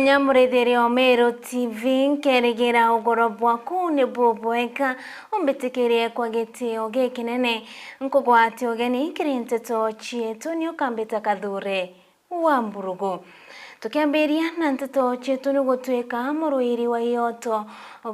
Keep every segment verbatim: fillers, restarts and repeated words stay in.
Ya murithiria o Meru T V, nkerigira ugoro bwaku ni bubwega. Umbitikirie kwa gitio gikinene, nkugwate ugeni kiri nteto cietu, ni ukambita Kathure wa Mburugu. Tukiambiria na nteto cietu, ni gutwika muruiri wa ioto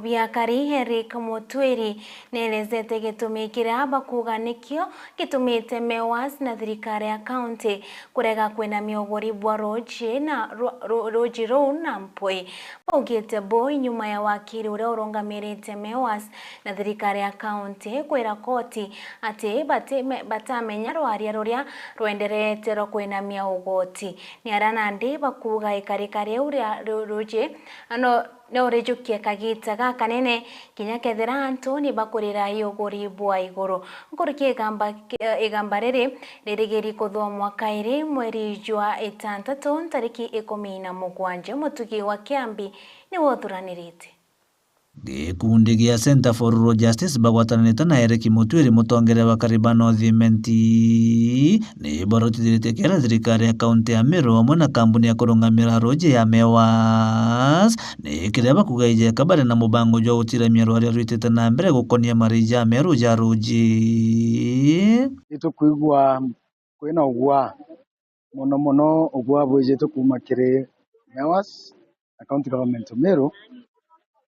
bia akari Eric Mutwiri neelezete gitumi kiria bakuuga nikio gitumite MEWAS na thirikari ya kaunti kurega kwinamia uguri bwa ruuji na ru-, ru-, ruuji ruu na mpwi. Baugite buu inyuma ya wakiri uria urungamirite MEWAS na thirikari ya kaunti kwira koti ati bati-, me-, batamenya rwaria ruria rwenderete rwa kwinamia ugoti. Ni aria nandi bakuuga ikarika riu ria ru-, ruuji no no urijukie kagita gakanene, kinya kethira antu ni bakurira uguri bwa iguru. Nkuruki igamba, igamba riri ririgiri kuthomwa kairi mweri jwa itantatu, ntariki ikumi na mugwanja. Mutugi wa Kiambi niwe uthuranirite. Gikundi gia Centre for Rural Justice bagwatananite na Eric Mutwiri, mutongeria wa Kariba North Imenti, ni barutithiritie kiara thirikari ya kaunti ya Meru amwe na kambuni ya kurungamira ruuji ya MEWAS, ni kiria bakuuga ijeka bari na mubango jwa gutiramia rwaria rwitite na mbere gukonia mariji ja meru ja ruuji. Nitukwigua kwina ugua, mono mono ugua bwijite kuuma kiri MEWAS na county government o Meru,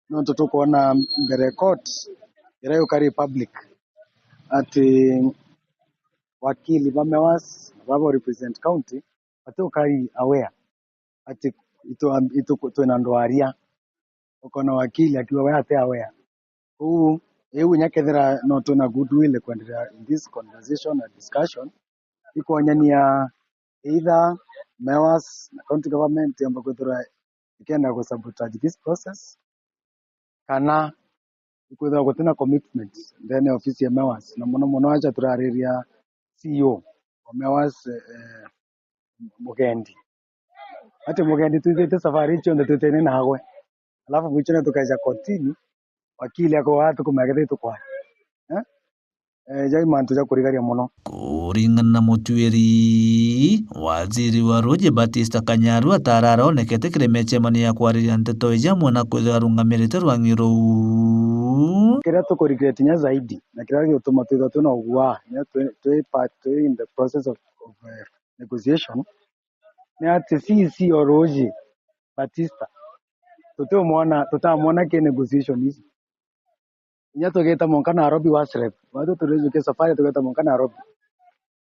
nontu tukwona mbere court iria yukari public ati wakili ba MEWAS na baba represent county batiukari aware ati itu, itu, twina ndwaria. Ukona wakili akiuga we ati aware. Uu, iu inya kethira no twina goodwill kwendelea in this conversation na discussion, ikwonyania either MEWAS na county government yomba kwithirwa ikenda ku sabotage this process, kana ikwithirwa gutina commitment ndene ya ofisi ya MEWAS, na mono mono aja turariria C E O wa MEWAS, eh, Mugendi. Ati Mugendi twithite safari ii cionthe twitene nagwe, alafu mwichone tukeja kotini, wakili akoa tukumea kethira itukwae. Eh? Eh, jai mantu ja kurigaria mono. Kuringana na Mutwiri, waziri wa ruuji Batista Kanyaru atara aronekete kiri micemanio ya kwariria nteto iji amwe na kwithirwa arungamirite rwang'i ruu. Kiria tukuregret inya zaidi, na kiria gigutuma twithirwa twina ugua, inya twi, twi part, twi in the process of, of, eh, negotiation, ni ati C E C o ruuji Batista, tutiumwona, tutamwona ki negotiation ici. Inya tugeta mwanka Nairobi WASREB, bado turijukia safari tugeta mwanka Nairobi.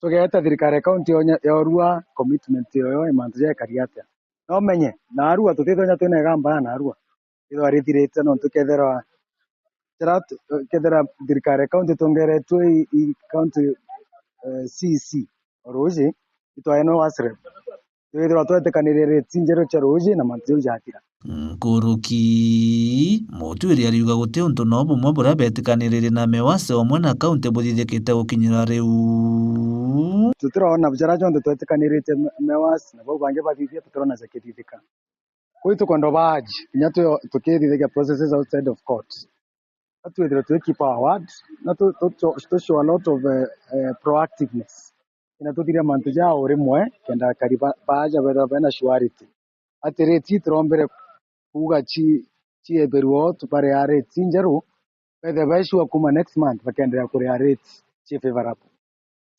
Tugeta thirikari ya county yonya-, yorua commitment yoyo ya mantu jaikari atia. No menye, narua tutithwa inya twina igamba ya narua. Ithwa rithirite nontu kethirwa, kethira tu-, kethira thirikari ya county itongeretwe i, i county, eh, C E C o ruuji, itwaenwe WASREB. Twithirwa twetikanire rate injeru cia ruuji na mantu jau jathira. Nkuruki, Mutwiri ariuga guti untu no bumwe buria betikaniririe na MEWAS omwe na kaunti buthithikite gukinyira riu. Tutirona jaria jonthe twetikanirite me-, MEWAS na bau bangi bathithia, tutirona jakithithika. Kwou itukwenda baaji, kinya tu-, tukithithagia processes outside of court. Na twithirwe twi keep our word, na tu, tu, tu, tu show a lot of, eh, eh, proactiveness. Ina tuthiria mantu ja urimwe, kenda akari ba, baaja bethirwa bena surety. Ati rate ii turombere kuuga ci, cietherua o, tubaria rate injeru, bethirwe bai sure kuuma next month, bakenderea kuria rate ci favorable.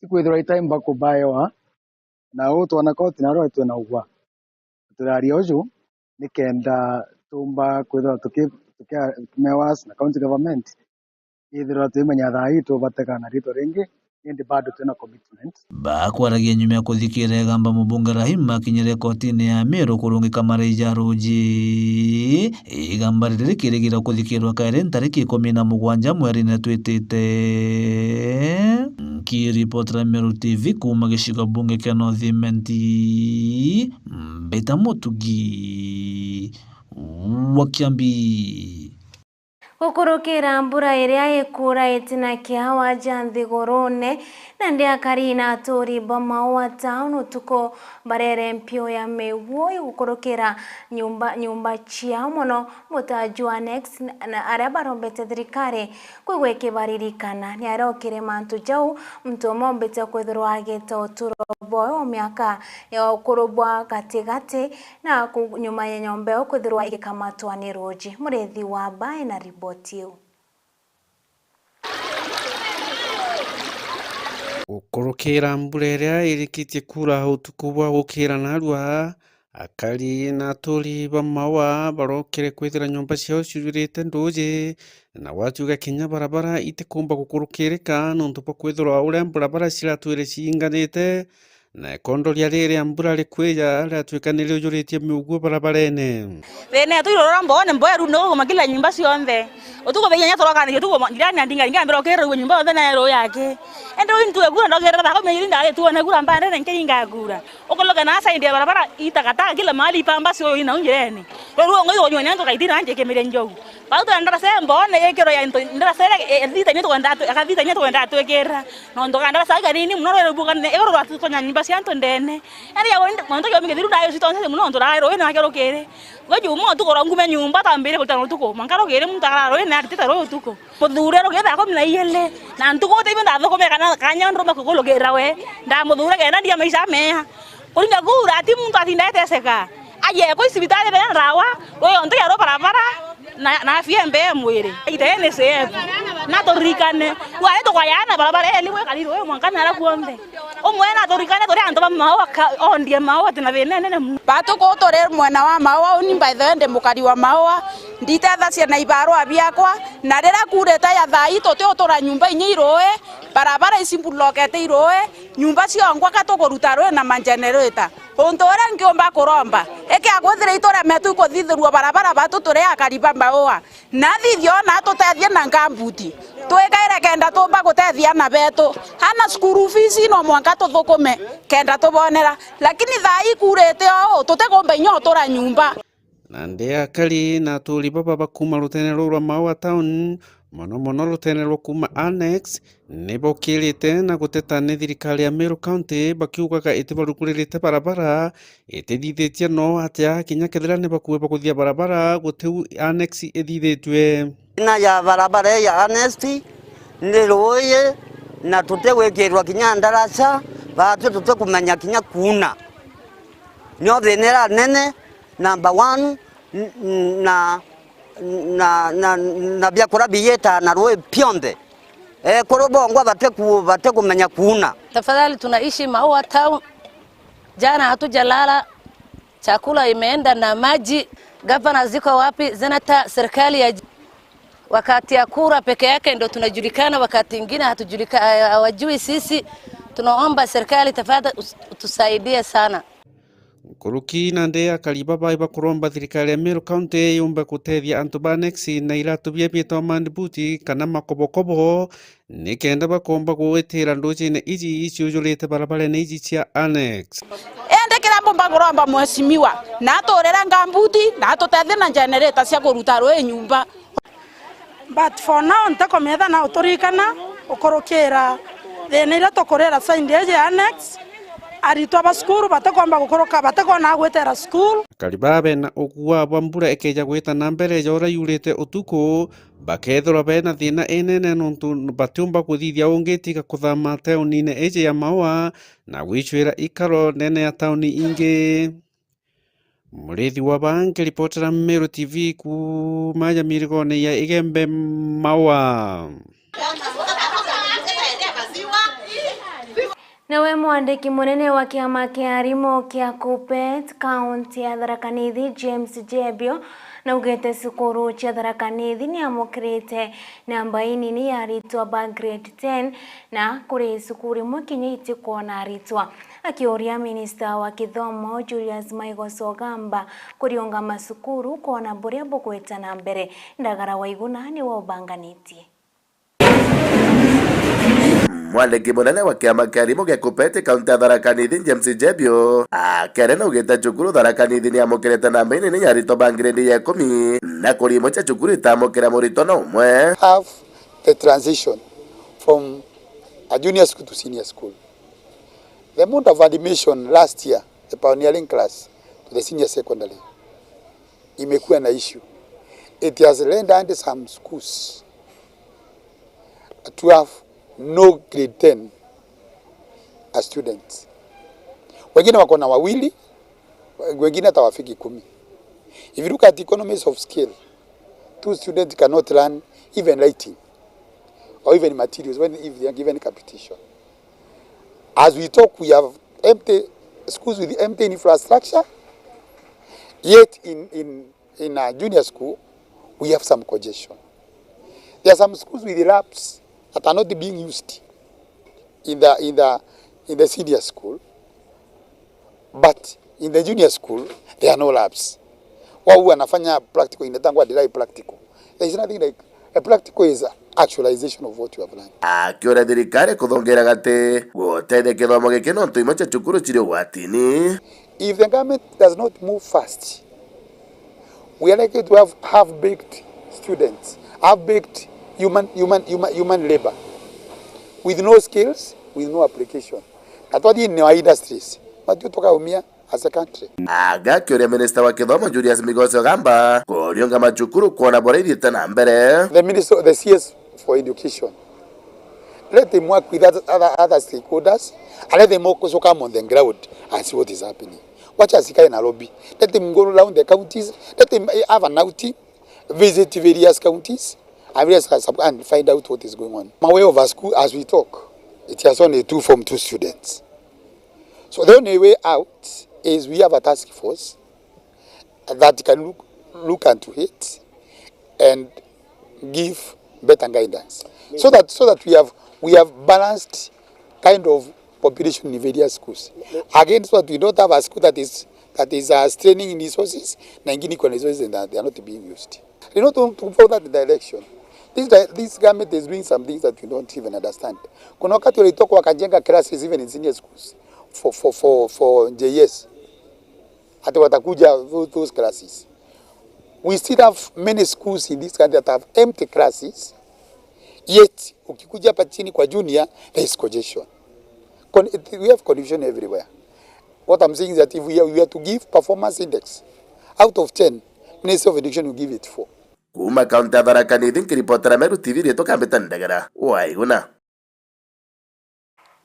Ti kwithirwa i time bakubaewa, na uu twona koti narua twina ugwa. Turaria uju nikenda tumba kwithirwa tuki, tuki, MEWAS na county government, ithirwa twimenya thaa ii tubatega na ritwa ringi, indi bado twina commitment. Bakwaragia nyuma ya kuthikira igamba, mubunge Rahim akinyire kotini ya Meru kurungika mariji ja ruuji. Igamba riri rikirigira kuthikirwa kairi ntariki ikumi na mugwanja mwerine twitite. Nkiripotera Meru T V kuuma gicigo bunge kia North Imenti, Mbita Mutugi wa Kiambi. Gukurukira mbura iria ikuura itina kia waja nthigurune, nandi akari na aturi ba Maua Town utuku barere mpio ya miuo igukurukira nyumba, nyumba ciao mono. Mutaa jwa Next na aria barombete thirikari kwigua ikibaririkana. Ni aria ukiri mantu jau, muntu umwe ombite kwithirwa agita uturo bwawe o miaka ya ukuru bwa gatigati na ku-, nyuma ya nyomba io kwithirwa igikamatwa ni ruuji. Murithi wa Mbae na riboti iu. Gukurukira mbura iria irikitie kuura utuku bwa gukira narua, akari na aturi ba Maua barokire kwithira nyomba ciao ciujurite nduuji, na gwatuika kinya barabara itikumba gukurukirika nontu bwa kwithirwa uria barabara ciratwire ciinganite, na ikondoria riri ria mbura rikwija riratwika ni riujuritie miuguo barabarene. Thina yetu irorora mboone mboeru ni kuguma kila nyumba cionthe. Utuku beija nya torokanire utuku jirani na ndinga ringa mbere ukirira nyumba yonthe na yeru yake. Ende uyu ntu ekura ndogirira thaa kumi na ijiri ndari tuone kura mbandene nkiri ingakura. Ukoloke na side ya barabara itakataka kila mahali ipamba sio ina unjireni. Ruru ngoi onyo nyanto kaitira anje kemire njogu. Bau twa ndarasa mboone ikiro ya into ndarasa ira ethita nyeto kwenda atu akathita nyeto kwenda atwikirira. Nontu ka ndarasa kanini muno rweru bukane iguru rwatutonya nyumba cia antu ndene. Eri ya wende muntu kiomi kithiru ndayo citonse muno nontu rai rui na kero kiri. Gwe juma utuku rwa ngume nyumba tambire kuruta utuku. Mankaro kiri muntu akara rui na aritite rui utuku. Muthure rugi thaa kumi na ijiri na ntuku uteithio ndathukumire kana kanya nduruma kukulukirira we. Ndamuthure kenda ndia maisha meya. Kuringa kura ati muntu atinda eteseka. Aje kwi cibitari bena ndawa, rui ontu ya ruu barabara na, na afya mbe ya mwiri. Ite N S F. Na turirikane. Rwari tukwayana barabara eli mwekari rui mwanka nara kuonthe. Umwe na turirikane turi antu ba Maua ka-, ondie Maua tina thina nene muno. Batuku turi mwena wa Maua, uni by the way ndi mukari wa Maua, nditethacia na ibarua biakwa, na riria kurite ya thaa ii tuti utura nyumba inya irui, barabara icimbulokete irui, nyumba ciongwa ka tukuruta rui na magenerator. Untu uria nkiumba kuromba, ikia kwithira ituremetwe ikuthithirua barabara batu turi akari ba Maua. Na athithia ona atutethie na ngambuti. Twikaire kenda tumba gutethia ana betu. Ana school fees no mwanka tuthukume kenda tubonera. Lakini thaa ii kurite uu, tutikumba inya utura nyumba. Nandi akari na aturi baba ba kuuma rutene ruu rwa Maua Town, mono mono rutene rwa kuuma Annex, ni bokirite na guteta ni thirikari ya Meru County bakiugaga itibarukuririte barabara, itithithitie no atia kinya kethira ni bakuuga kuthia barabara gutiu Annex ithithitue. Thina ya barabara ya Annex ni ruuji na tutigwikirwa kinya ndaraca, batu tutikumenya kinya kuuna. Nio thina iria nene, number one, n-, n-, na, na, na, na biakura biyita na ruuji bionthe. Ekuru bongwa batiku-, batikumenya kuuna. Tafadhali, tunaishi Maua Town. Jana hatujalala, chakula imeenda na maji. Gavana ziko wapi? Zenata, serikali ya j-, wakati ya kura peke yake ndo tunajulikana, wakati ingine hatujulika-, hawajui sisi. Tunaomba serikali tafadhali us-, utusaidie sana. Nkuruki nandi akari babai bakuromba thirikari ya Meru County yumbe gutethia antu ba Annex na iratu biria biitwa man boot kana makobokobo, nikenda bakomba gwitira nduujine iji iciujurite barabarene iji cia Annex. Indi kiria mbumba kuromba mheshimiwa, na aturire ngambuti, na atutethie na generator cia kuruta ruuji nyumba. But for now, ntikumitha na uturikana ukurukira thina iria tukurira side iji ya Annex, aritwa ba cukuru batikomba gukuruka, batikwona gwitera cukuru. Akari baa bena ugua bwa mbura ikeja gwita na mbere ja uria yurite utuku, bakethirwa bena thina inene nontu batiumba kuthithia ungi tiga kuthama taunine iji ya Maua na gwicwira ikaro ndene ya tauni ingi. Murithi wa Baa nkiripotera Meru T V kuuma ja mirigone ya Igembe Maua. Nawe mwandiki munene wa kiama kia arimu kia KUPPET kaunti ya Tharaka Nithi, James Jebio, naugite cukuru cia Tharaka Nithi niamukirite namba inini ya aritwa ba grade ten, na kuri cukuru imwe kinya itikwona aritwa. Akiuria minista wa kithomo Julius Maigos Ogamba kuriunga macukuru kwona buria bugwita na mbere, Ndagara Waiguna niwe ubanganitie. Mwandiki munene wa kiama kia arimu gia KUPPET kaunti ya Tharaka Nithi, James Jebio, akiaria naugite cukuru Tharaka Nithi niamukirite namba inini ya aritwa ba grade ya ikumi, na kuri imwe cia cukuru itamukira muritwa na umwe. Have the transition from a junior school to senior school. The amount of admission last year, the pioneering class, to the senior secondary, imekuwa na issue. It has rendered some schools to have no grade ten as students. Wengine wako na wawili, wengine hata wafiki kumi. If you look at economies of scale, two students cannot learn even lighting or even materials when, if they are given capitation. As we talk, we have empty schools with empty infrastructure, yet in, in, in a junior school, we have some congestion. There are some schools with labs that are not being used in the, in the, in the senior school, but in the junior school, there are no labs. Wao huwa wanafanya practical, inatangwa dry practical. There is nothing like a practical is actualization of what you have learned. Akiuria thirikari kuthongera gati gutethia kithomo giki nontu imwe cia cukuru ciri ugwatini. If the government does not move fast, we are likely to have half-baked students, half-baked human, human, human, human labor, with no skills, with no application. Na twathii in our industries, matio tukaumia as a country. Aga akiuria minista wa kithomo Julius Migosi Ogamba kuriunga macukuru kwona buria ithiite na mbere. The minister, the C S for education, let him work with other, other, other stakeholders and let them also come on the ground and see what is happening. Wacha asikae Nairobi. Let him go around the counties. Let him have an outing, visit various counties and various sub-, and find out what is going on. My way of a school, as we talk, it has only two form two students. So the only way out is we have a task force that can look, look into it and give better guidance, so that, so that we have, we have balanced kind of population in various schools. Again, so that we don't have a school that is, that is, uh, straining in resources, na ingine iko na resources and they are not being used. You know, to, to go that direction, this, this government is doing some things that we don't even understand. Kuna wakati walitoka wakajenga classes even in senior schools for, for, for, for J S. Ati watakuja those classes. We still have many schools in this country that have empty classes. Yet, ukikuja hapa chini kwa junior, there is congestion. Con-, it, we have confusion everywhere. What I'm saying is that if we are, we are to give performance index out of ten, Ministry of Education will give it four. Kuuma kaunti ya Tharaka Nithi, nkiripotera Meru T V, riitwa Kambita Ndegera Waiguna.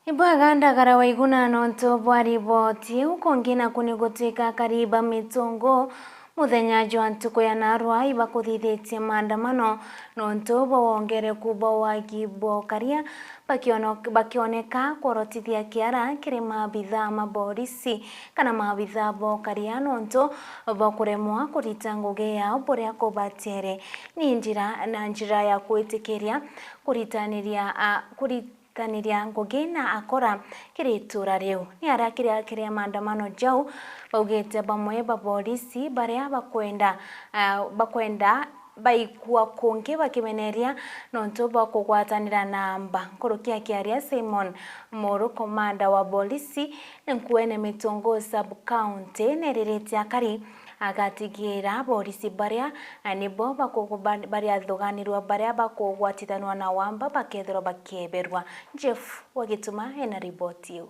Ibwega Ndagara Waiguna nontu bwa riboti iu. Kungi naku ni gutwika akari ba Mitungu muthenya jwa ntuku ya narua ibakuthithitie maandamano nontu bwa wongereku bwa wagi bwa ukaria, bakiono-, bakioneka kworotithia kiara kiri maabithaa ma borisi kana maabithaa ba ukaria nontu bwa kuremwa kurita ngugi yao buria kubatiere. Ni njira, na njira ya kwitikiria kuritaniria, a, kuri-, taniria ngugi na akora kiri itura riu. Ni aria kiri, kiri maandamano jau, baugite bamwe ba borisi baria bakwenda, ah, bakwenda baikua kungi bakimeneria nontu bwa kugwatanira na mba. Nkuruki akiaria Simon Muru, komanda wa borisi nkuene Mitungu sub county, neririte akari agatigira borisi baria, a, nibo bakugu-, ba-, bariathuganirua baria bakugwatithanua na wamba bakethirwa bakieberwa. Jeff Wagituma ena riboti iu.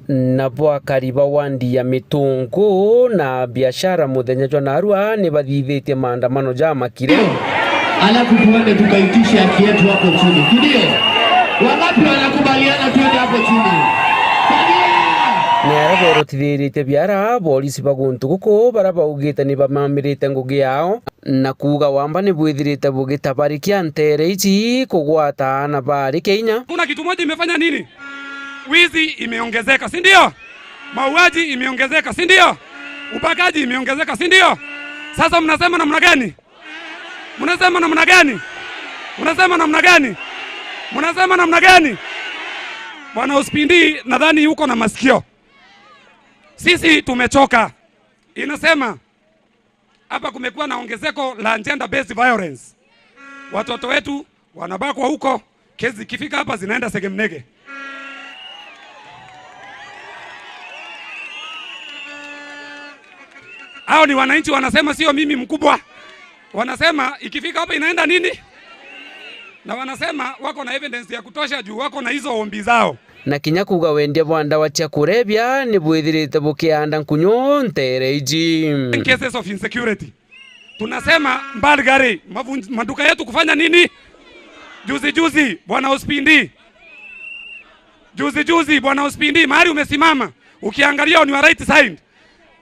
Nabo akari ba wandi ya Mitungu na biashara muthenya jwa narua ni bathithitie maandamano ja makire. Alafu tuende tukaitishe haki yetu hapo chini, si ndio? Wangapi wanakubaliana tuende hapo chini? Salia! Ni aria berotithiritie biara borisi ba guntu guku, baria baugite ni bamamirite ngugi yao, na kuuga wamba ni bwithirite bugitabarikia nteere iji kugwata aana baarikia inya. Kuna kitu moja imefanya nini? Wizi imeongezeka, si ndio? Mauaji imeongezeka, si ndio? Ubakaji imeongezeka, si ndio? Sasa mnasema namna gani? Mnasema namna gani? Mnasema namna gani? Mnasema namna gani? Bwana Ospindi, nadhani uko na masikio. Sisi tumechoka. Inasema hapa kumekuwa na ongezeko la gender based violence. Watoto wetu wanabakwa huko, kesi ikifika hapa zinaenda Segemnege. Hao ni wananchi wanasema, sio mimi mkubwa. Wanasema ikifika hapa inaenda nini? Na wanasema wako na evidence ya kutosha juu wako na hizo ombi zao. Na kinya kuuga wendia bwa ndawa cia kurebia ni bwithirite bukianda nkunyu nteere iji. In cases of insecurity, tunasema Mbalgari, mavun-, maduka yetu kufanya nini? Juzi juzi, Bwana Ospindi. Juzi juzi, Bwana Ospindi, mahali umesimama, Ukiangalia on your right side,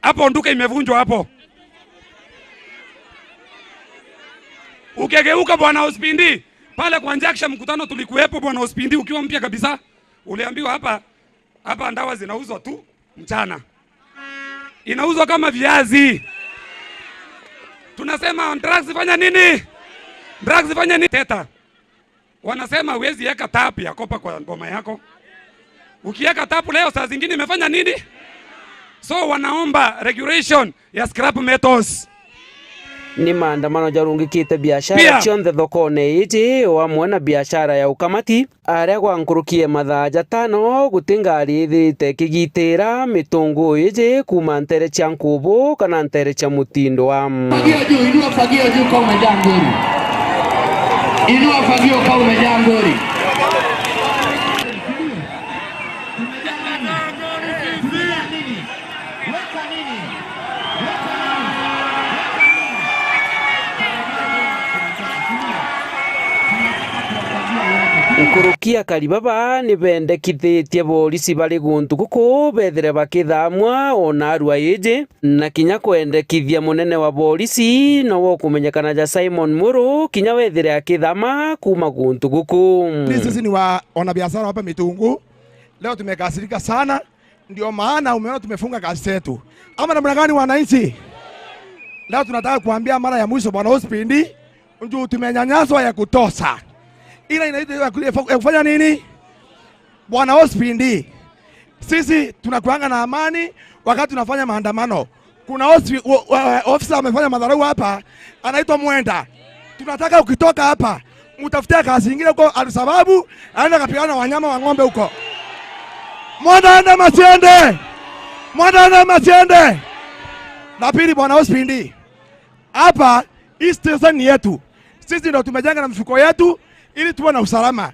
hapo nduka imevunjwa hapo. Ukigeuka, Bwana Ospindi, pale kwa Junction mkutano tulikuwepo, Bwana Ospindi, ukiwa mpya kabisa, uliambiwa hapa, hapa ndawa zinauzwa tu mchana. Inauzwa kama viazi. Tunasema drugs fanya nini? Drugs fanya nini? Teta. Wanasema huwezi eka tap ya kopa kwa ngoma yako. Ukieka tap leo, saa zingine imefanya nini? So wanaomba regulation ya scrap metals. Ni maandamano jarungikite biashara cionthe thokone iji, o amwe na biashara ya ukamati, aria gwa nkuruki ya mathaa jatano guti ngari ithirite ikigitira mitungu iji kuuma ntere cia nkubu kana ntere cia mutindo wa. Fagio juu, inua fagio juu kama umejaa ngori. Inua fagio kama umejaa ngori. Nkuruki akari baba ni bendekithitie borisi bari guntu guku bethire bakithamwa o narua iji, na kinya kwendekithia munene wa borisi nowe ukumenyekana ja Simon Muru, kinya wethire akithama kuuma guntu guku. Sisi ni wa wanabiashara hapa Mitungu. Leo tumekasirika sana. Ndio maana umeona tumefunga kazi zetu. Ama namna gani, wananchi? Leo tunataka kuambia mara ya mwisho, Bwana Ospindi, juu tumenyanyaswa ya kutosha. Ila inaitwa ya ku-, ya kufanya nini? Bwana Ospindi, sisi tunakuanga na amani wakati tunafanya maandamano. Kuna ospi-, o-, o-, ofisa amefanya madharau hapa, anaitwa Mwenda. Tunataka ukitoka hapa, mtafutie kazi ingine huko Addis Ababa, aende akapigana na wanyama wa ng'ombe huko. Mwenda aende ama asiende? Mwenda aende ama asiende? La pili, Bwana Ospindi, hapa hii station ni yetu. Sisi ndio tumejenga na mifuko yetu ili tuwe na usalama.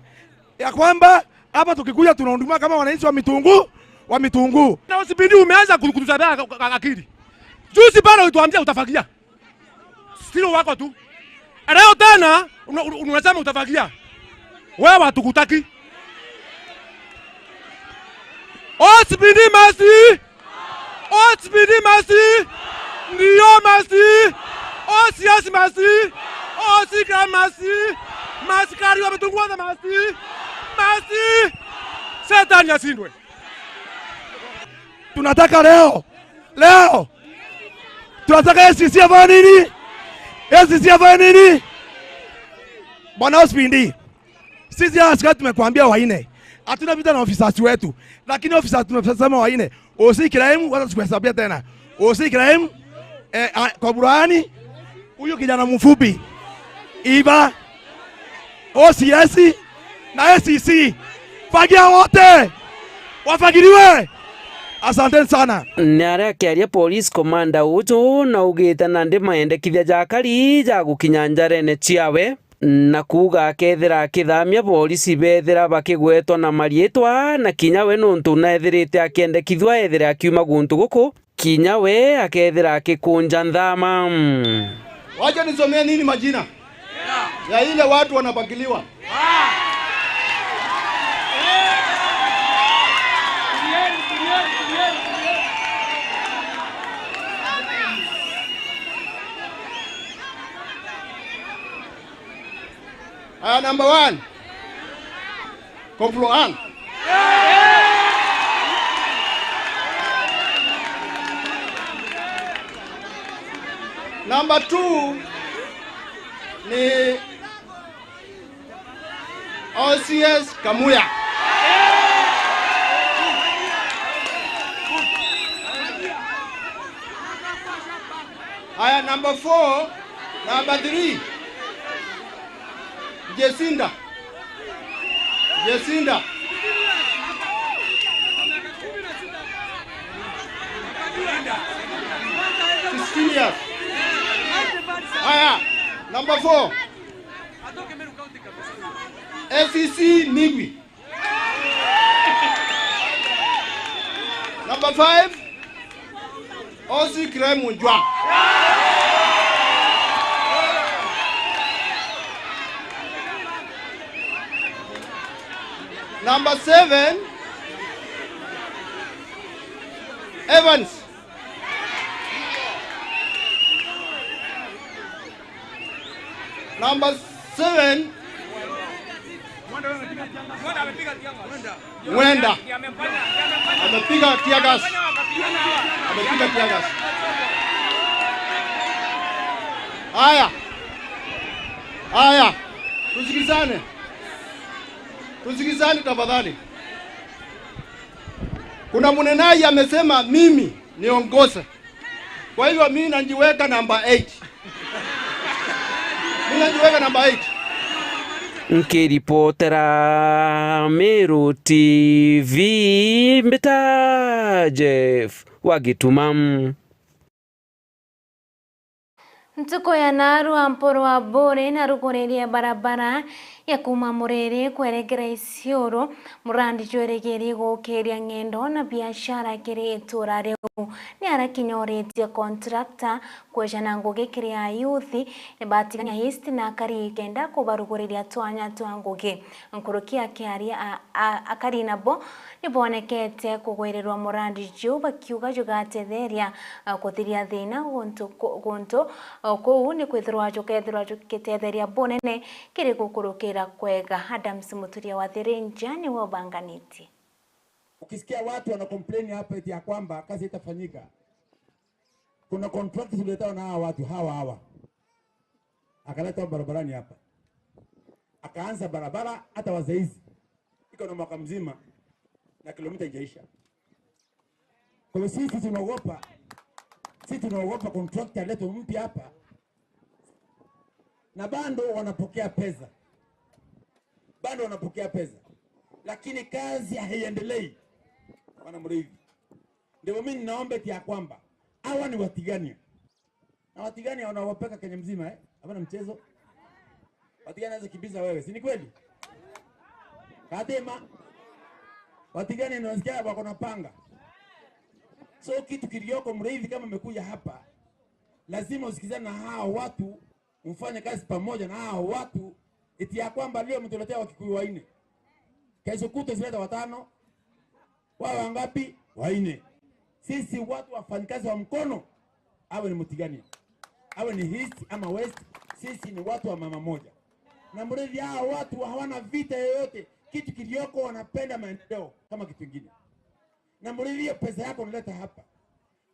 Ya kwamba hapa tukikuja tunahudumia kama wananchi wa Mitungu, wa Mitungu. Na Ospindi umeanza kutu-, kutusabia ka-, ka-, akili. Juzi pale ulituambia utafagia. Still wako tu. Leo tena una-, una-, unasema utafagia. Wewe hatukutaki. Ospindi must. Ospindi must. Ndio must. O C S must. O C K must. Maskari wa Mitungu wote must. Must. Shetani ashindwe. Tunataka leo. Leo. Tunataka A C C afanye nini? A C C afanye nini? Bwana Ospindi, sisi hawa askari tumekuambia waine. Hatuna vita na officers wetu. Lakini officers tumesema waine. O C Ibrahim, wacha tukuhesabia tena. O C Ibrahim, eh, ah, kwa burani, huyu kijana mfupi. Iba. O C S na A C C. Fagia wote. Wafagiriwe. Asanteni sana. Ni aria akiaria police commander uju naugite nandi maendekithia ja akari ja gukinya njarene ciawe, na kuuga akethira akithamia borisi bethira bakigwetwa na mariitwa, na kinya we nuntu naethirite akiendekithua ethire akiuma guntu guku, kinya we akethira akikunja nthama. Wacha nisomee nini majina ya ile watu wanapakiliwa. Aya, number one. Koplo Ang. Number two ni O C S Kamuya. Aya, number four, number three. Jesinda. Jesinda. Sixteen years. Aya, number four. A C C Migwi. Number five, O C Kiremu Njwa. Number seven, Evans. Number seven. Mwenda. Amepiga tear gas. Amepiga tear gas. Haya. Haya. Tusikizane. Tusikizane tafadhali. Kuna mnenaji amesema mimi niongoze. Kwa hivyo mimi najiweka namba eight. Mimi najiweka namba eight. Nkiripotera Meru T V, mbita Jeff wa Gituma. Ntuku ya narua mporo wa Bore na ruguririe barabara ya kuuma Muriri kwerekera Isiolo, murandi jwerigirie gukiria ng'endo na biashara kiri itura riu. Ni arakinyoritie contractor kweja na ngugi kiri ayuthi ni ba Tigania East na akari kenda kubaruguriria twanya twa ngugi. Nkuruki akiaria a, a, akari nabo ni bonekete kugwirirwa murandi juu, bakiuga jugatetheria, a, kuthiria thina guntu ku-, guntu, o, kuu ni kwithirwa jukethirwa jukitetheria bunene kiri gukurukira kwega. Adams Muturia wa Thirinja niwe ubanganitie. Ukisikia watu wana complain hapa eti ya kwamba kazi itafanyika, kuna contract tuliletewa na hawa watu hawa hawa, akaletwa barabarani hapa, akaanza barabara hata wa saizi iko na mwaka mzima na kilomita haijaisha. Kwa hiyo sisi tunaogopa, sisi tunaogopa contractor aletwe mpya hapa, na bado wanapokea pesa, bado wanapokea pesa, lakini kazi haiendelei. Bwana Muriithi, ndivyo mimi ninaomba eti ya kwamba hawa ni Watigania. Na Watigania wanaogopeka Kenya mzima, eh? Hapana mchezo. Watigania anaweza kimbiza wewe, si ni kweli? Katema. Watigania unasikia wako na panga. So kitu kilioko Muriithi, kama umekuja hapa, lazima usikizane na hao watu, mfanye kazi pamoja na hao watu, eti ya kwamba leo mtuletea Wakikuyu wanne, kesho kutwa sileta watano, wawe wangapi? Wanne. Sisi watu wafanyikazi wa mkono, awe ni Mtigania, awe ni East ama West, sisi ni watu wa mama moja. Na Muriithi, hao watu hawana vita yoyote. Kitu kilioko, wanapenda maendeleo kama kitu kingine. Na Muriithi, hiyo pesa yako unaleta hapa,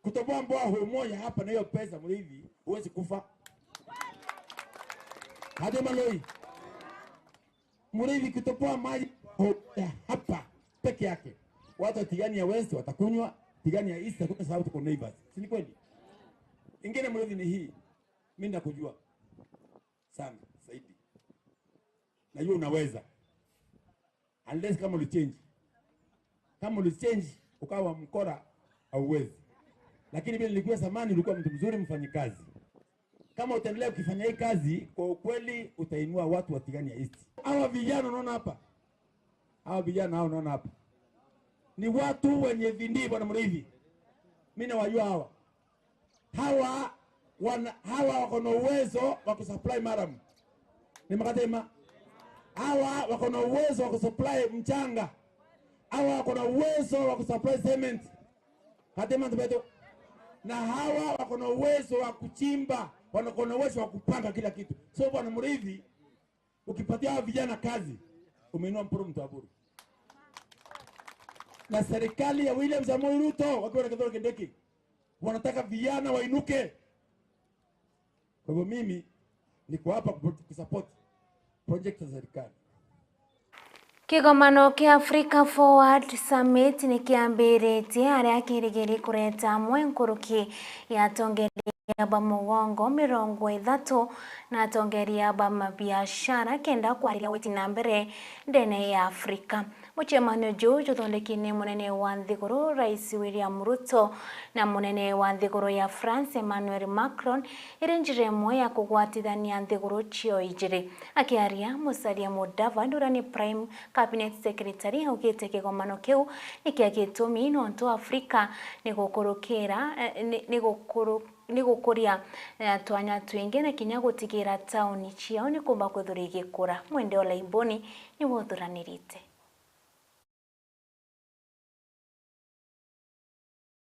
kutoboa mboa huu moja hapa na hiyo pesa, Muriithi, huwezi kufa. Hadi maloi. Muriithi, kutoboa maji huu moja hapa peke yake, watu wa Tigania West watakunywa, Tigania East hakuna, sababu tuko neighbors. Si ni kweli? Ingine, Muriithi, ni hii. Mimi nakujua sana zaidi. Najua unaweza. Unless kama ulichange. Kama ulichange ukawa mkora, hauwezi. Lakini vile nilikuwa zamani, ulikuwa mtu mzuri, mfanyikazi. Kama utaendelea ukifanya hii kazi, kwa ukweli utainua watu wa Tigania East. Hawa vijana unaona hapa? Hawa vijana hao unaona hapa? Ni watu wenye bidii, Bwana Muriithi. Mimi nawajua hawa. Hawa wana, hawa wako na uwezo wa kusupply maram. Ni makatema. Hawa wako na uwezo wa kusupply mchanga. Hawa wako na uwezo wa kusupply cement. Katema ntubeto. Na hawa wako na uwezo wa kuchimba, wako na uwezo wa kupanga kila kitu. So, Bwana Muriithi, ukipatia hawa vijana kazi, umeinua Mpuru Mtwaburu. Na serikali ya William Samoei Ruto wakiwa na Kithure Kindiki wanataka vijana wainuke. Kwa hivyo mimi niko hapa ku-, kusupport project za serikali. Kigomano kia Africa Forward Summit ni kiambiritie, aria kirigiri kureta amwe nkuruki ya atongeria ba mugongo mirongo ithatu na atongeria ba mabiashara kenda kwariria gwiti na mbere ndene ya Africa. Mucemanio juu juthondeki ni munene wa nthiguru, Rais William Ruto, na munene wa nthiguru ya France, Emmanuel Macron, iri njira imwe ya kugwatithania nthiguru cio ijiri. Akiaria, Musalia Mudavadi, uria ni Prime Cabinet Secretary, augite kigomano kiu ni kia gitumi nontu Africa ni gukurukira, eh, ni, ni gukuru-, ni gukuria, eh, twanya twingi na kinya gutigira tauni ciao ni kumba kwithirwa igikura. Mwende Olaimboni niwe uthuranirite.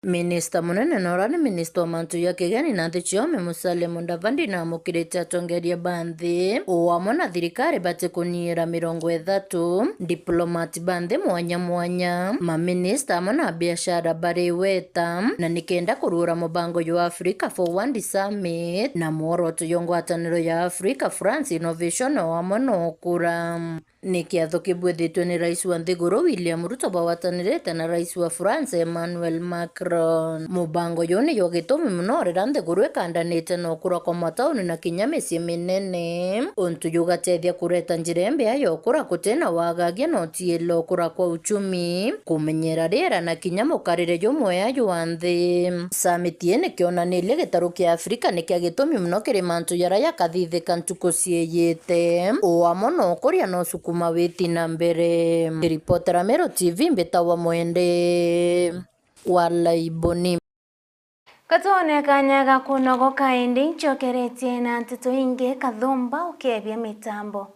Minista munene na uria ni minista wa mantu ja kigeni na nthi ciome, Musalia Mudavadi, naamukirite atongeria ba nthi o amwe na thirikari bati kunyiira mirongo ithatu, diplomat ba nthi mwanya mwanya, maminista amwe na biashara bari igweta, na nikenda kuruura mubango jwa Africa Forward Summit na mworoto jwa ngwataniro ya Africa France Innovation o amwe na ukura. Ni kiatho kibwithitwe ni rais wa nthiguru William Ruto bagwatanirite na rais wa France Emmanuel Macron. Mubango juu ni jwa gitumi mono riria nthiguru ikandanite na ukura kwa matauni na kinya micii minene, untu jugatethia kureta njira imbea ya ukura kutina wagagia na utiirira ukura kwa uchumi, kumenyera riera na kinya mukarire jumwea jwa nthi. Summit ii ni kionanirie gitaru kia Afrika ni kia gitumi mono kiri mantu jaria jakathithika ntuku ciijite, o amwe na ukuria na usukuma witi na mbere. Ripotera Meru T V, mbitagwa Mwende wa Laiboni. Katwone kanya ga kunogoka, indi ncokeretie na nteto ingi, Kathumba ukeebia mitambo.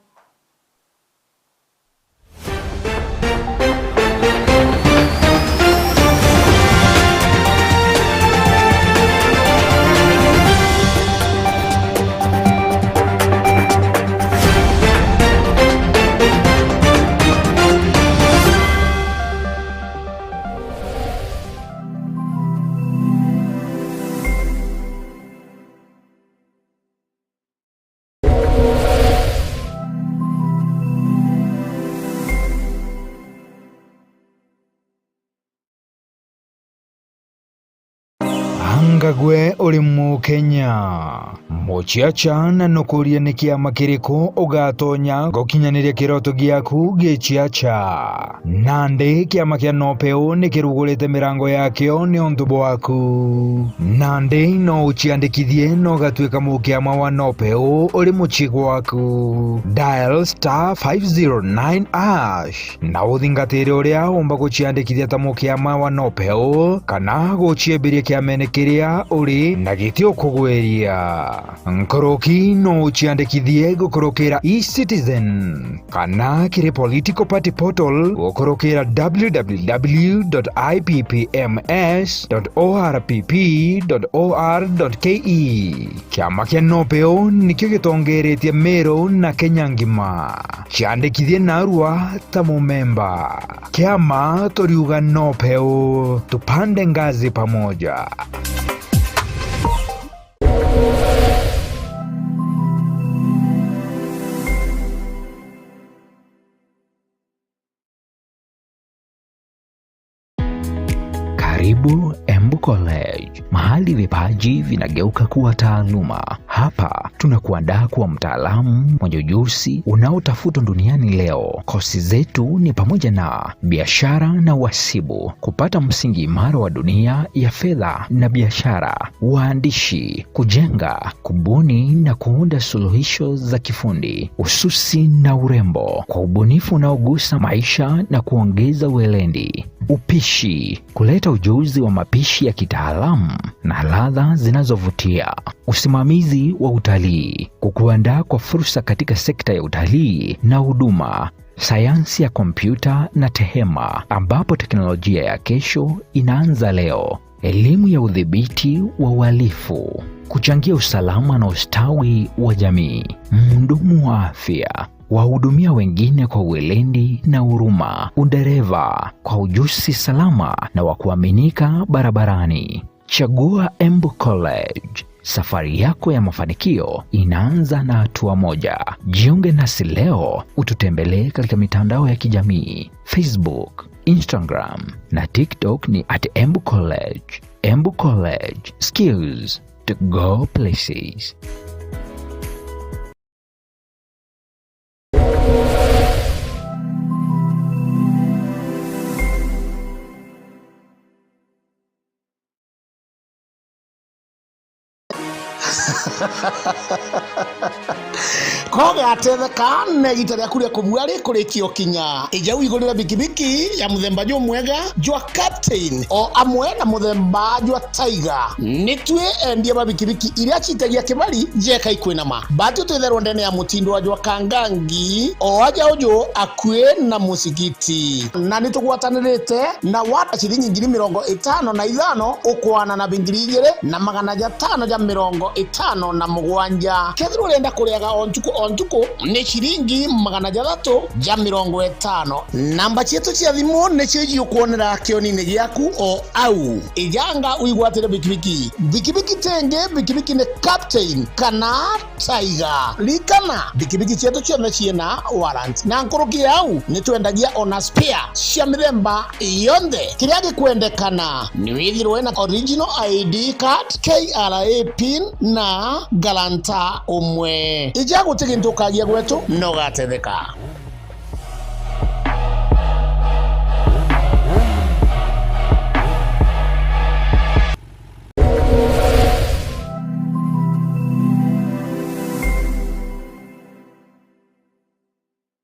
Anga gwe uri Mukenya? Muciaca, na nukurie ni kiama kiriku ugatonya gukinyaniria kiroto giaku giciaca? Nandi kiama kia Nopeu ni kirugurite mirango yakio niuntu bwaku. Nandi no uciandikithie na ugatuika mukiama wa Nopeu uri mucii gwaku. Dial star five zero nine hash na uthingatire uria umba guciandikithia ta mukiama wa Nopeu kana guciembiria kiamene kiria uri na giti ukugwiria. Nkuruki no uciandikithie gukurukira eCitizen kana kiri political party portal gukurukira w w w dot i p p m s dot o r p p dot o r dot k e. Kiama kia Nopeu nikio gitongeretie Meru na Kenya ngima. Ciandikithie narua ta mumemba. Kiama turiuga Nopeu, tupande ngazi pamoja. Karibu Embu College, mahali vipaji vinageuka kuwa taaluma. Hapa tunakuandaa kuwa mtaalamu mwenye ujuzi unaotafutwa duniani leo. Kosi zetu ni pamoja na biashara na uhasibu, kupata msingi imara wa dunia ya fedha na biashara, uandishi, kujenga, kubuni na kuunda suluhisho za kifundi, ususi na urembo, kwa ubunifu unaogusa maisha na kuongeza weledi, upishi, kuleta ujuzi wa mapishi ya kitaalamu na ladha zinazovutia, usimamizi wa utalii, kukuandaa kwa fursa katika sekta ya utalii na huduma, sayansi ya kompyuta na tehema, ambapo teknolojia ya kesho inaanza leo. Elimu ya udhibiti wa uhalifu, kuchangia usalama na ustawi wa jamii. Mhudumu wa afya, wahudumia wengine kwa weledi na huruma. Udereva, kwa ujuzi salama na wa kuaminika barabarani. Chagua Embu College. Safari yako ya mafanikio inaanza na hatua moja. Jiunge nasi leo, ututembelee katika mitandao ya kijamii, Facebook, Instagram na TikTok ni at Embu College. Embu College, skills to go places. Kogatetheka na igita riaku ria kubua rikurikia ukinya. Ija wigurire bikibiki ya muthemba jumwega jwa Captain, o amwe na muthemba jwa Tiger. Ni twi endia ba bikibiki iria citagia kibari jeka ikwinama. Bati twitherwa ndene ya mutindo wa jwa Kangangi, o aja uju akui na musigiti. Na ni tugwatanirite na wata ciringi ngiri mirongo itano na ithano ukwana na bingiri igiri na magana jatano ja mirongo itano na mugwanja. Kethirwa urenda kuriaga o ntuku o ntuku, ni ciringi magana jathatu ja mirongo itano. Namba cietu cia thimu nicio ijiukwonera kionini giaku o au. Ijanga uigwatire bikibiki. Bikibiki tingi, bikibiki ni Captain kana Tiger. Ririkana, bikibiki cietu cionthe ciina warrant. Na nkuruki ya au, ni twendagia ona spare cia mithemba yonthe. Kiria gikwendekana ni withirwe na original I D card, K R A pin na guarantor umwe. Ija guti gintu ukagia gwetu, na ugatetheka.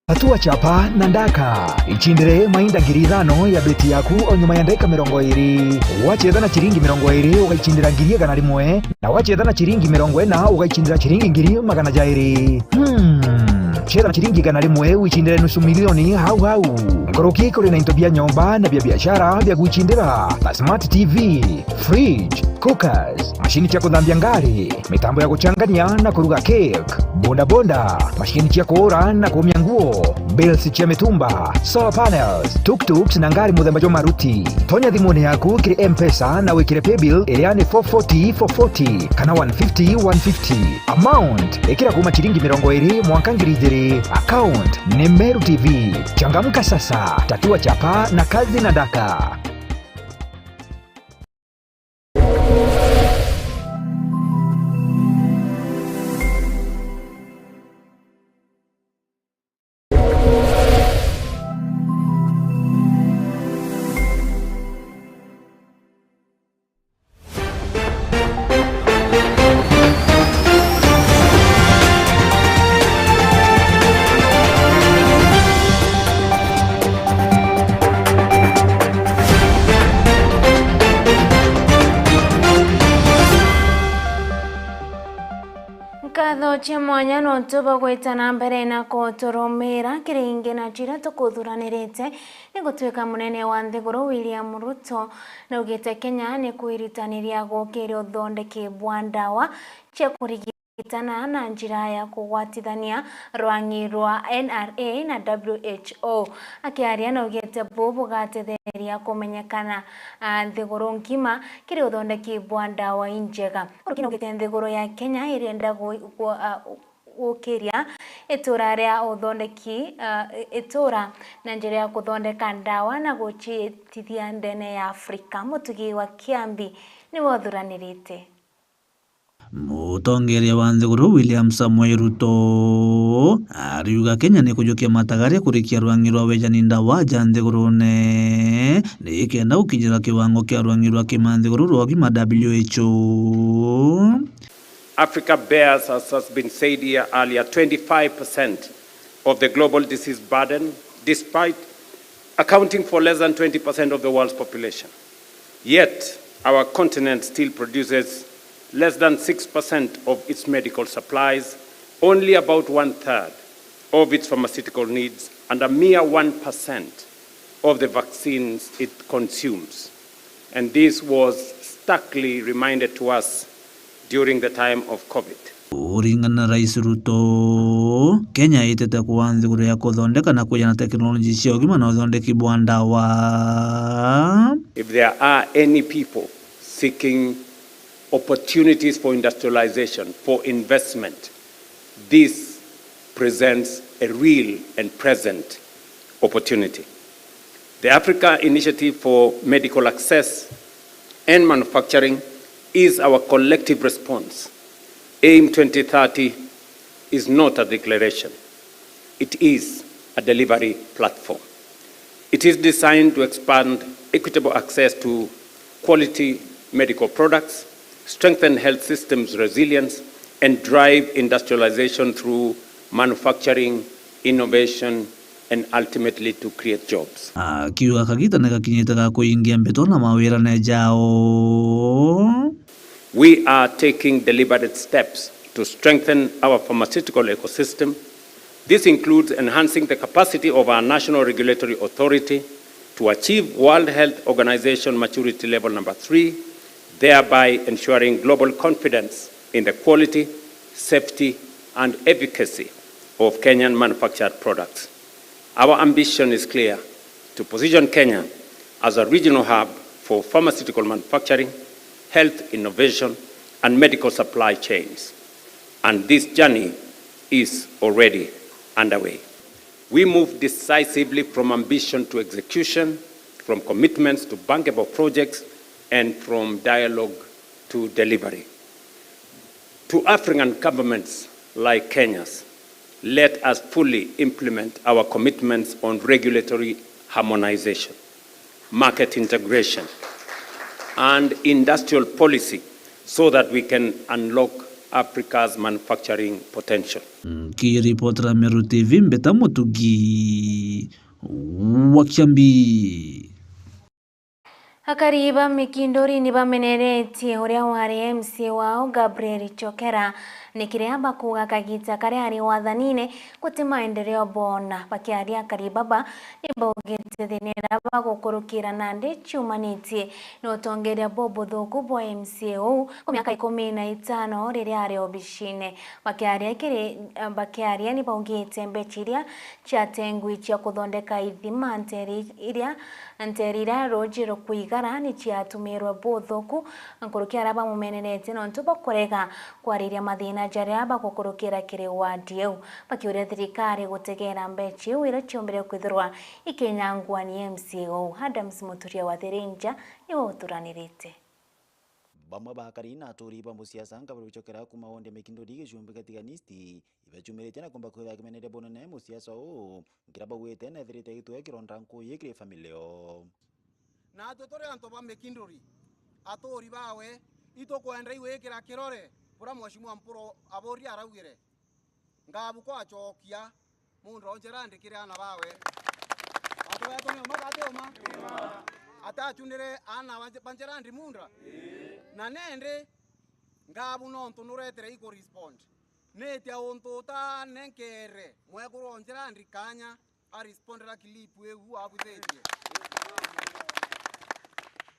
Tatua chapa na ndaka. Icindire mainda ngiri ithano ya beti yaku o nyuma ya ndagika mirongo iri. Wacetha na ciringi mirongo iri, ugaicindira ngiri igana rimwe, na wacetha na ciringi mirongo ina, ugaicindira ciringi ngiri magana jairi. Hmm. Cetha na ciringi igana rimwe, wicindire nusu milioni hau hau. Nkuruki kuri na into bia nyomba na bia biashara bia gwicindira, ta smart T V, fridge, cookers, macini cia kuthambia ngari, mitambo ya guchangania na kuruga cake, bodaboda, macini cia kuura na kuumia nguo, bills cia mitumba, solar panels, tuk-tuks na ngari muthemba jwa Maruti. Tonya thimuni yaku kiri M-Pesa na wikire paybill iria ni four forty four forty kana one fifty one fifty. Amount, ikira kuuma ciringi mirongo iri mwanka ngiri ijiri. Account ni Meru T V. Changamka sasa, tatua chapa na kazi na ndaka. Nkatho cia mwanya nontu bwa gwita na mbere na kuturumira kiri ingi na ciria tukuthuranirite. Ni gutwika munene wa nthiguru William Ruto naugite Kenya ni kwiritaniria gukiria uthondeki bwa ndawa cia kurigitana na njira ya kugwatithania rwang'i rwa N R A na W H O. Akiaria naugite buu bugatetheria kumenyekana, ah, nthiguru ngima kiri uthondeki bwa ndawa injega. Nkuruki naugite nthiguru ya Kenya irienda gu-, gu-, ah, gukiria itura ria uthondeki, ah, i-, itura na njira ya kuthondeka ndawa na guciitithia ndene ya Afrika. Mutugi wa Kiambi niwe uthuranirite. Mutongeria wa nthiguru William Samoei Ruto ariuga Kenya ni kujukia matagaria kurikia rwang'i rwa wejani ndawa ja nthigurune, nikenda gukinyira kiwango kia rwang'i rwa kima nthiguru rwa ugima W H O. Africa bears, as has been said here earlier, twenty-five percent of the global disease burden, despite accounting for less than twenty percent of the world's population. Yet, our continent still produces less than six percent of its medical supplies, only about one third of its pharmaceutical needs, and a mere one percent of the vaccines it consumes. And this was starkly reminded to us during the time of COVID. Kuringana na Rais Ruto, Kenya itete kuwa nthiguru ya kuthondeka na kujana teknoloji cia ugima na uthondeki bwa ndawa. If there are any people seeking opportunities for industrialization, for investment, this presents a real and present opportunity. The Africa Initiative for Medical Access and Manufacturing is our collective response. AIM twenty thirty is not a declaration. It is a delivery platform. It is designed to expand equitable access to quality medical products, strengthen health systems resilience, and drive industrialization through manufacturing, innovation, and ultimately to create jobs. Akiuga kagita ni gakinyite ga kuingia mbeto na mawirane jao. We are taking deliberate steps to strengthen our pharmaceutical ecosystem. This includes enhancing the capacity of our National Regulatory Authority to achieve World Health Organization maturity level number three, thereby ensuring global confidence in the quality, safety, and efficacy of Kenyan manufactured products. Our ambition is clear: to position Kenya as a regional hub for pharmaceutical manufacturing, health innovation, and medical supply chains. And this journey is already underway. We move decisively from ambition to execution, from commitments to bankable projects, and from dialogue to delivery. To African governments like Kenya's, let us fully implement our commitments on regulatory harmonization, market integration, and industrial policy so that we can unlock Africa's manufacturing potential. Nkiripotera Meru T V, Mbeta Mutugi wa Kiambi. Akari ba Mikinduri ni bameneretie uria wari M C A wao Gabriel Chokera ni kiria bakuuga kagita karia ari wathanine guti maendeleo boona. Bakiaria akari baba ni baugite thina iria bagukurukira nandi ciumanitie na utongeria bubuthuku bwa M C A uu ku miaka ikumi na itano riria ari obicine. Bakiaria kiri, bakiaria ni baugite mbeca iria ciatengwi cia kuthondeka ithima nteri iria Nteere iria ruuji rukwigara ni ciatumirwe buthuku nkuruki aria bamumeneretie nontu bwa kurega kwariria mathina jaria bagukurukira kiri ward iu, bakiuria thirikari gutegeera mbeca iu iria ciumbire kwithirwa ikinyangua ni M C A uu. Adams Muturia wa Thirinja niwe uturanirite. Bamwe ba akari na aturi ba musiasa nkabira gucokera kuuma wodi ya Mikinduri gicumbi Gatiga East, ibacumiritie na kumba kwithira kimenere bunene musiasa uu, nkiria baugite nethirite gitue kironda nkuyi kiri family yoo. Natwe turi antu ba Mikinduri, aturi bawe, itukwenda igwikira kirore buria Mheshimiwa Mpuru Aburi araugire. Ngabu kwacokia Mundra o Njerandi kiri aana bawe. Antu betu ni uma kana ti uma? Atacunire aana ba Nje-, ba Njerandi Mundra? Na nendi, Ngabu nontu nuretere iku respond. Nitia untu utanenkeere mwekuru o Njerandi kanya a respondera clip iu abuthitie?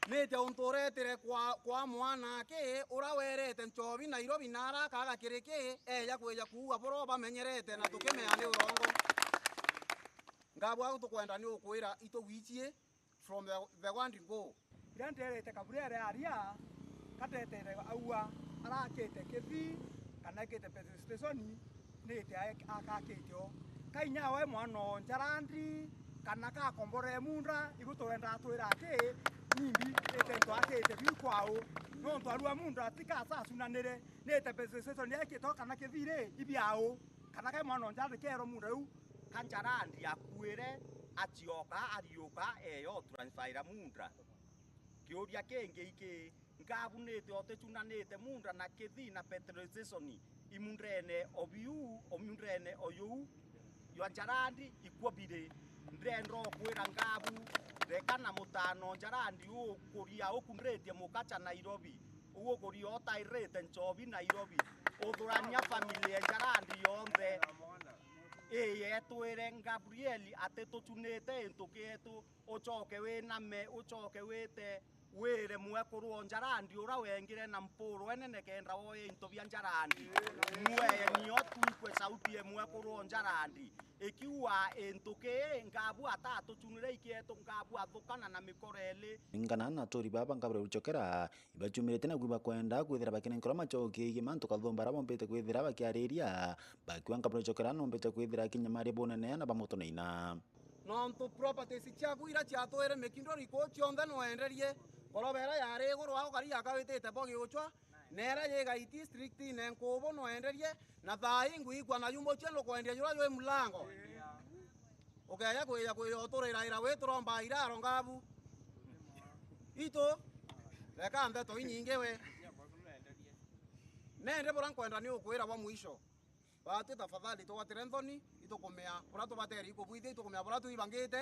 Nitia untu uretere kwa, kwa mwanake ura werete nchobi Nairobi na ara akaga kiri ki, eja kwija kuua buro bamenyerete na tukimea ni urongo? Ngabu au tukwenda ni ukwira itugwichie from the, the word go. Riria nderete Gabriel aria, katetere aua arakite Kithii kana ekite petrol station, nite akakite o. Ka inya we mwana o Njarandi, kana kakomborere Mundra, ibu turenda atwira ati, nimbi ite ntu akite biu kwau. Nontu arua Mundra ti kasacunanire, nite petrol station ekite o kana Kithii ri, ibiau. Kana kai mwana o Njarandi kerwa Mundra riu, ka Njarandi akuire, acioka, ariuka, eyo transfaira Mundra. Kiuria kingi iki, Ngabu nite uticunanite Mundra na Kithii na petrol station imundrene o biu, o mundrene o yuu, ywa Njarandi ikwo biri. Ndenda ukwira Ngabu, reka na mutano Njarandi ukuria ukundritie mukacha Nairobi, uu ukuria utairite nchobi Nairobi, uthurania family ya Njarandi yonthe. Ii, etwire Gabriel ati tucunite into kietu, ucoke winame, ucoke wite, wire mwekuru o Njarandi ura wengire na mpuru enene kenda woye into bia Njarandi. Mweye nio twikwe sauti ye mwekuru o Njarandi. Ikiuga into kii, Ngabu atatucunire ikietu, Ngabu athukana na mikoro eli. Ringana na aturi baba Gabriel Chokera, ibacumirite na kwiba kwenda kwithira bakinenkerwa macoki igie mantu kathumba aria bombite kwithira bakiariria, bakiuga Gabriel Chokera nombite kwithira akinyamaria bunene na bamutunaina. Nontu properties ciaku iria ciatwire Mikinduri kuu cionthe nwenderie, ngoroba iria yari iguru ao kari yakawitite bo giuchwa, na iria yi Gaiti district-ine nkubu nwenderie, na thaa ii ngwigua na yu mucii ndukwendia juria jwi mulango. Ukeja kwija kwija uturiraira wi turomba iraro Ngabu. Itu, reka ndeto inyingi we. Nende buria nkwenda ni ukwira bwa mwisho. Batwi tafadhali tugwatire nthoni, itukumea buria tubatere ikubwithia, itukumea buria twibangite,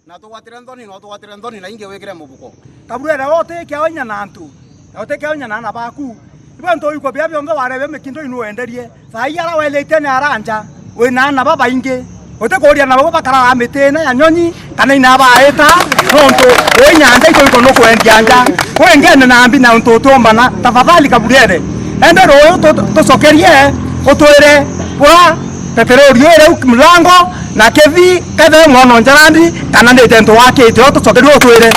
na tugwatire nthoni, no tugwatire nthoni na ingi wikire mubuko. Kaburere, we utikia oinya na antu, na utikia oinya na aana baku. Ibo antu uikwa bia bionthe warebia mikindo inu wenderie. Thaa ii ara wethite ni aranja, wina aana babaingi. Utikuuria nabo bakaraga mitine ya nyonyi, kana ina baita, nontu wi nyanja ito iko nukwendia nja. Wengene na mbi na untu utumbana, tafadhali Kaburere. Ende ruyu tu-, tucokerie, utwire bwa peterori uri u mlango, na kithi, kethire mwana njarandi, kana ni tento wakite, o tucokerie utwire.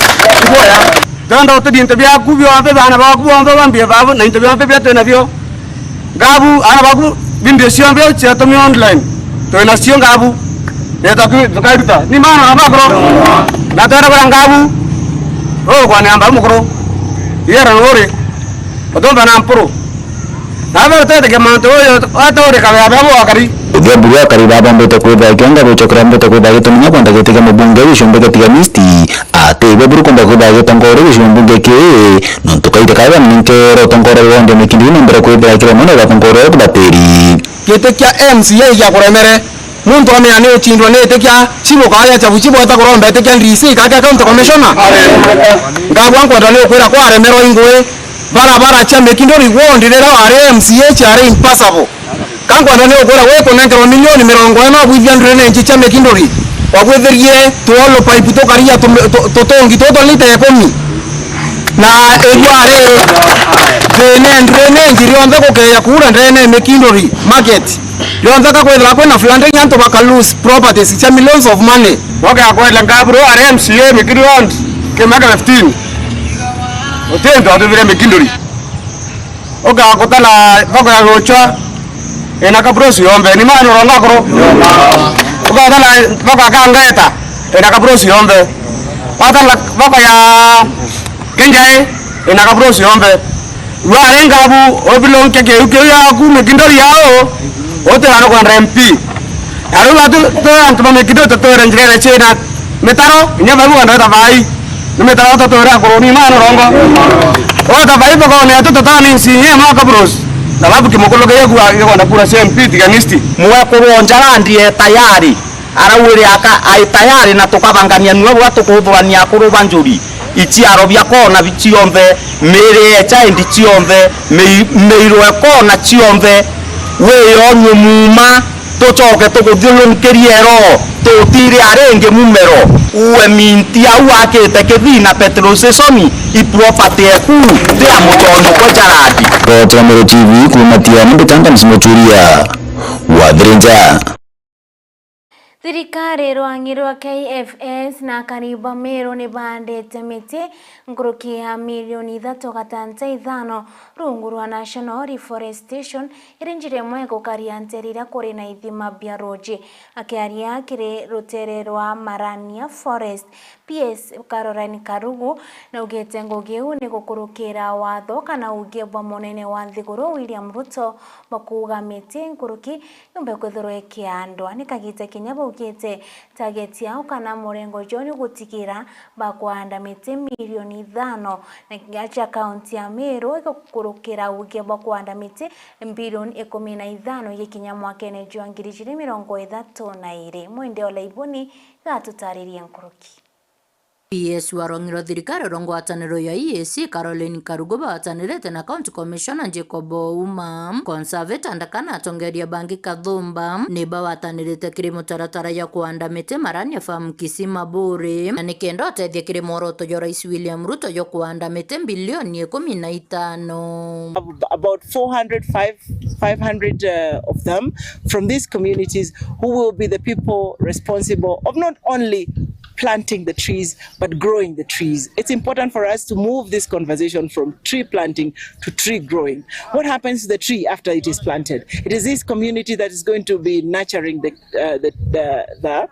Iboya. Twenda ututhie into biaku bionthe, baana baku bonthe bambie babu, na into bionthe bia twina bio. Ngabu, aana baku, bimbio cionthe ciatumio online. Twina cio ngabu. Neta tu-, tukairuta. Ni maana na makuru. Na twenda kura ngabu. Uu kwanea mbaru mukuru. Yera nuri. Utumba na mpuru. Na we utetikia mantu uyu, atoorika wea babo akari. Uthia buru akari babombete kwithira kionga gucokera mbete kwithira gituminya kwenda gitikia mubunge giciumbe gia Tigania East. Ati ibo buru kwenda kwithira gitongoria giciumbe mbunge kii, nontu kaite karia ni nkero utongoria wonde mikindi ino mbere kwithira kiri mwana wa tongoria kubatiri. Giti kia M C A gia kuremere. Muntu amenya ni ucindwa ni iti kia chibu kaaria chabu chibu eta kuromba iti kia D C kake county commissioner. Ngabwa nkwenda ni ukwira kwaremerwa ingui. Barabara cia Mikinduri ward riria wari M C A ciari impassable. Ka nkwenda ni ukwira wi kunenkerwa milioni mirongo ina ubwithia drainage cia Mikinduri, wabwithirie tuolo pipe tukaria tu-, tu-, tutungi tutu lita ikumi. Na igwari drainage, drainage rionthe gukeya kuura ndene Mikinduri market. Rionthe ka kwithira kwina flooding antu baka lose properties cia millions of money. Boka kwenda ngaburu ari M C A Mikinduri ward, kimaka fifteen. Utintu atubire Mikinduri. Ugakutana thoko ya Guchwa ina kaburosi yombe, ni maana uronga kuru. Ugakutana thoko ya Kangeta ina kaburosi yombe. Watana thoko ya Kenjai ina kaburosi yombe. Wari ngabu obilonke kiu kiu yaku Mikinduri yao, utirano kwenda M P. Na riu batu, tu antu ba Mikinduri tutwire njirene ciina mitaro, inya bau kwenda weta bai. Ni mitaro tutwire akuru ni maana urongo. Weta bai bakone atu tutani nsi nye mwaka bros. Sababu kimukuluke yegua, yegwa na kura cia M P Tigania East. Mwekuru o Njarandi e tayari. Arauire aka ai tayari na tukabangania nua bwa tukuthurania akuru ba njuri, ichiaro bia kona bi-, cionthe, miiri echa endi cionthe, mei-, meirwe kona cionthe, wiyonywe muuma, tucoke tukuthiurunkirie ero, tutiri aringi mumero. Uwe minti au akite kithii na petrol station, i property eku, ti ya mucondo kwa Jaradi. Rotira Meru T V, kuuma Tiani, mbitanga Msimu Churia wa Thirinja. Thirikari rwang'i rwa K F S na akari ba Meru ni baandite miti nkuruki ya milioni ithatu gatanta ithano rungu rwa National Reforestation, iri njira imwe gukaria nteri iria kuri na ithima bia ruuji. Akiaria kiri rutere rwa Marania Forest, P S Caroline Karugu naugite ngugi iu ni gukurukira watho kana uuge bwa munene wa nthiguru William Ruto bwa kuuga miti nkuruki yumbe kwithirwa ikiandwa. Ni kagita kinya baugite target yao kana murengo jwao ni gutigira bakwanda miti milioni ithano, na kinya cia kaunti ya Meru igukurukira uuge bwa kwanda miti bilioni ikumi na ithano igikinya mwakene jwa ngiri ijiri mirongo ithatu na iri. Mwende Olaibuni gatutaririe nkuruki. P S wa rwang'i rwa thirikari rwa ngwataniro ya E A C, Caroline Karugu, bagwatanirite na County Commissioner Jacob Ouma, Conservator Ndaka na atongeria bangi kathumba, ni bagwatanirite kiri mutaratara ya kuanda miti Marania Farm Kisii Maburi, na nikenda utethia kiri mworoto jwa Rais William Ruto jwa kuanda miti bilioni ikumi na itano. About four hundred, five, five hundred, uh, of them from these communities who will be the people responsible of not only planting the trees, but growing the trees. It's important for us to move this conversation from tree planting to tree growing. What happens to the tree after it is planted? It is this community that is going to be nurturing the, uh, the, the, the,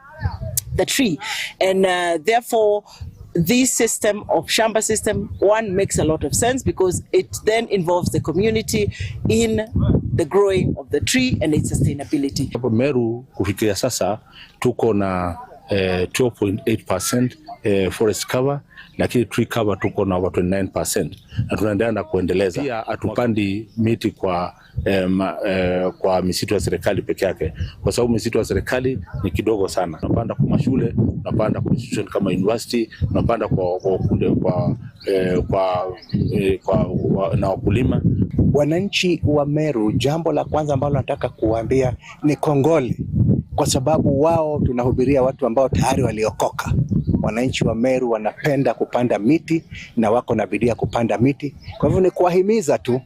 the tree. And, uh, therefore, this system of shamba system, one, makes a lot of sense because it then involves the community in the growing of the tree and its sustainability. Hapo Meru kufikia sasa tuko na eh, twelve point eight percent, eh, forest cover, lakini tree cover tuko na over twenty-nine percent, na tunaendelea na kuendeleza. Pia hatupandi miti kwa, eh, ma-, eh, kwa misitu ya serikali peke yake, kwa sababu misitu ya serikali ni kidogo sana. Tunapanda kwa mashule, tunapanda kwa institution kama university, tunapanda kwa, kwa kule kwa, eh, kwa, eh, kwa wa-, na wakulima. Wananchi wa Meru, jambo la kwanza ambalo nataka kuwaambia ni kongole, kwa sababu wao tunahubiria watu ambao tayari waliokoka. Wananchi wa Meru wanapenda kupanda miti na wako na bidii ya kupanda miti. Kwa hivyo ni kuwahimiza tu,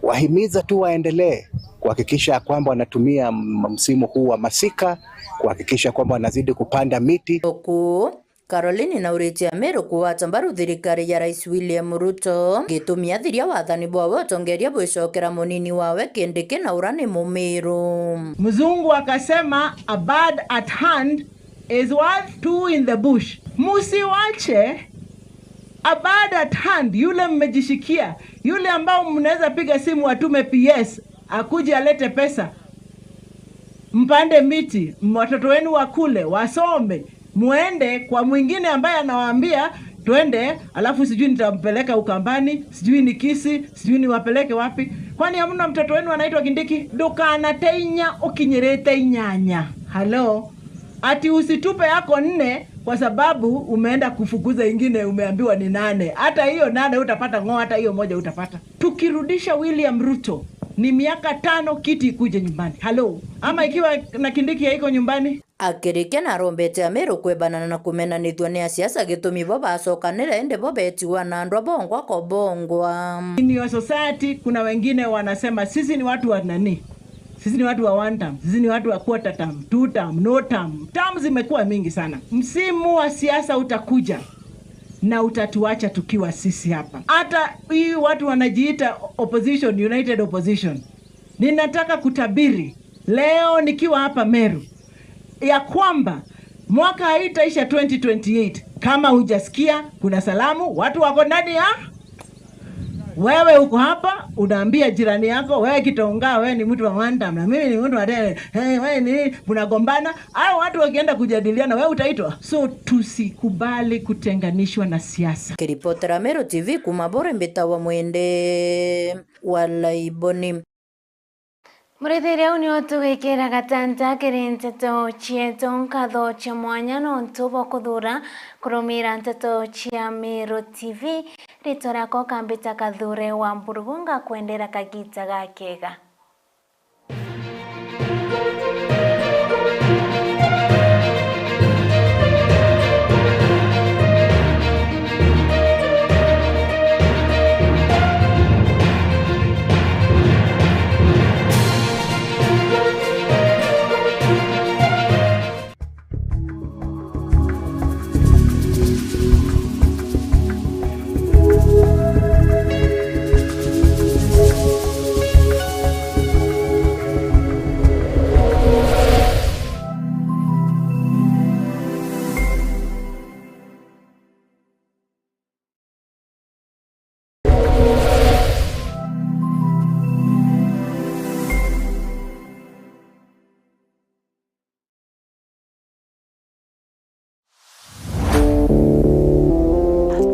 wahimiza tu waendelee kuhakikisha kwamba wanatumia m-, msimu huu wa masika kuhakikisha kwamba wanazidi kupanda miti. Oku, Caroline nauritie Ameru kugwata mbaru thirikari ya Rais William Ruto, gitumi athiria wathani bwawe utongeria bwicokera munini wawe Kindiki na ura ni Mumiru. Mzungu akasema, "A bird at hand is worth two in the bush." Musiwache a bird at hand, yule mmejishikia, yule ambao mnaweza piga simu atume P S akuje alete pesa, mpande miti, watoto wenu wakule, wasome, muende kwa mwingine ambaye anawaambia, "Twende, alafu sijui nitampeleka Ukambani, sijui ni Kisii, sijui niwapeleke wapi." Kwani hamna mtoto wenu anaitwa Kindiki? Ndukanate inya ukinyirite inyanya. Hello? Ati usitupe yako nne kwa sababu umeenda kufukuza ingine, umeambiwa ni nane. Hata hiyo nane utapata ng'o, hata hiyo moja utapata. Tukirudisha William Ruto, ni miaka tano kiti ikuje nyumbani. Hello? Ama ikiwa na Kindiki haiko nyumbani? Akirikia na arombete Ameru kwebanana na kumenanithua ni asiasa gitumi bo bacokanire, indi bo betigwa na andu abongwa kobongwa. In your society, kuna wengine wanasema, "Sisi ni watu wa nani? Sisi ni watu wa one term, sisi ni watu wa quarter term, two term, no term." Term zimekuwa mingi sana. Msimu wa siasa utakuja na utatuacha tukiwa sisi hapa. Hata hii watu wanajiita opposition, united opposition. Ninataka kutabiri leo nikiwa hapa Meru ya kwamba mwaka haitaisha twenty twenty-eight kama hujasikia kuna salamu, watu wako ndani ya... Wewe uko hapa, unaambia jirani yako, "Wewe Kitonga, wewe ni mtu wa one term, na mimi ni mtu wa ten, eh, wewe ni," mnagombana. Hao watu wakienda kujadiliana, wewe utaitwa. So tusikubali kutenganishwa na siasa. Kiripotera Meru T V kuma Bore, mbitawa Mwende wa Laiboni. Murithiri, au nio tugikira gatanta kiri nteto cietu. Nkatho cia mwanya nontu bwa kuthura kurumira nteto cia Meru T V. Ritwa riakwa ukambita Kathure wa Mburugu, ngakwendera kagita gakega.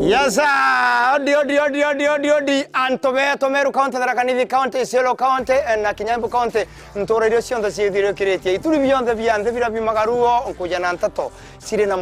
Yes, sir. Odi, odi, odi. Antu betu Meru County, Tharaka Nithi County, Isiolo County, eh, na kinya Embu County. Ntura iria cionthe ciithirikiritie. Ituri bionthe bia nthi biria biumagaruo nkuja na nteto ciri na